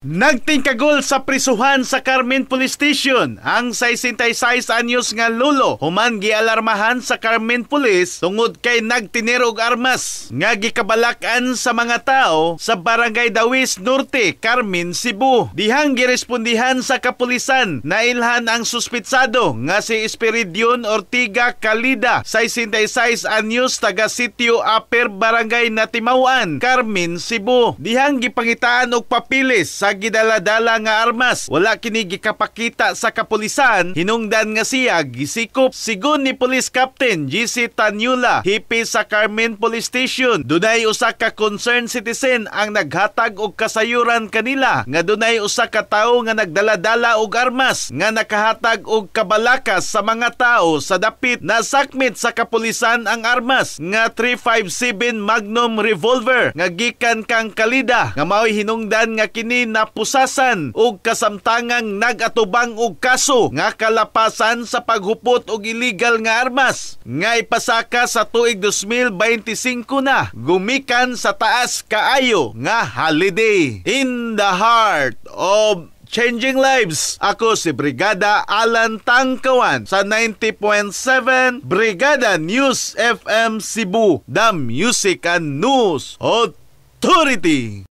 Nagtingkagol sa prisuhan sa Carmen Police Station ang 66 anyos nga lolo human gialarmahan sa Carmen Police tungod kay nagtiner og armas nga gikabalak-an sa mga tao sa Barangay Dawis Norte, Carmen, Cebu. Dihang girespondihan sa kapulisan, nailhan ang suspitsado nga si Espiridion Ortiga Calida, 66 anyos, taga Sitio Upper, Barangay Natimawan, Carmen, Cebu. Dihang gipangitaan og papilis sa gidaladala nga armas. Wala kini gikapakita sa kapulisan hinungdan nga siya gisikop. Sigon ni Police Captain GC Tanyula, hepe sa Carmen Police Station, dunay usa ka concerned citizen ang naghatag og kasayuran kanila nga dunay usa ka tawo nga nagdala-dala og armas nga nakahatag og kabalakas sa mga tao sa dapit. Nasakmit sa kapulisan ang armas nga 357 Magnum revolver nga gikan kang Kalida, nga mao'y hinungdan nga kini napusasan og kasamtangang nag-atubang og kaso nga kalapasan sa paghupot og illegal nga armas nga ipasaka sa tuig 2025 na gumikan sa taas kaayo nga holiday. In the heart of changing lives. Ako si Brigada Alan Tangkawan sa 90.7 Brigada News FM Cebu, the Music and News Authority.